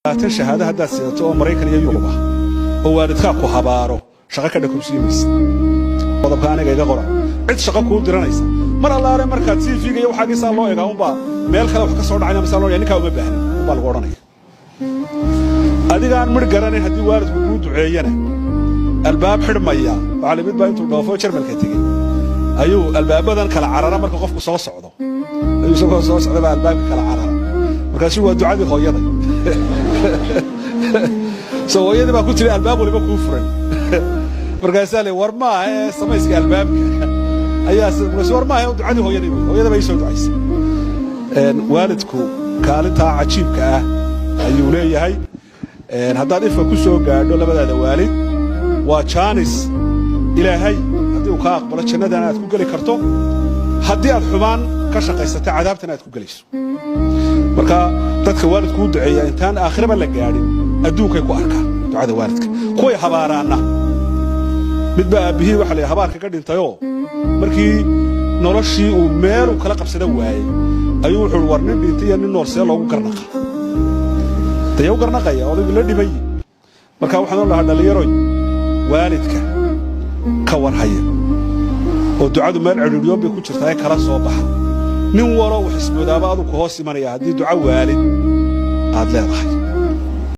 Tan shahaado haddaad sidato oo Maraykan iyo Yurub ah oo waalidkaa ku habaaro, shaqo ka dhakumsiimaysa. Qodobka aniga iga qora, cid shaqo kuu diranaysa mar allaale markaad CV-ga iyo waxaagiisaa loo egaa unbaa meel kale wax ka soo dhacayna masaa loo, ninkaa uma baahnin unbaa lagu odhanaya. Adigaan midh garanayn haddii waalidku kuu duceeyana albaab xidhmaya. Waxaa limid baa intuu dhoofo Jarmalka tegey ayuu albaabadan kala carara. Marka qofku soo socdo ayuu isagoo soo socda baa albaabka kala carara. Markaasuu, "Waa ducadii hooyaday." So hooyadii baa ku tiri, "Albaab waliba kuu furan." Markaasaa le, "War maaha ee samayska albaabka ayaa." Markaasu, "War maaha, ducadii hooyaday wey, hooyada baa ii soo ducaysay." Waalidku kaalintaa cajiibka ah ayuu leeyahay. Haddaad ifka ku soo gaadho labadaada waalid, waa jaanis Ilaahay haddii uu kaa aqbalo jannadana aad ku geli karto, haddii aad xumaan ka shaqaysata cadaabtana aad ku gelayso. Marka dadka waalidku u duceeya intaan aakhiraba la gaadhin adduunkay ku arkaan ducada waalidka. Kuway habaaraanna, midba aabbihii waxa la habaarka ka dhintayoo markii noloshii uu meeluu kala qabsada waayey ayuu wuxuu, "War nin dhintay iyo nin nool see loogu garnaqa?" Dee u garnaqaya odaygu la dhimay. Marka waxaan oon lahaa, dhallinyaroy, waalidka ka warhaya oo ducadu meel cidhiidhyoon bay ku jirtaa ee kala soo baxa. Nin waloo wax ismoodaaba aduu ku hoos imanaya haddii duco waalid aad leedahay.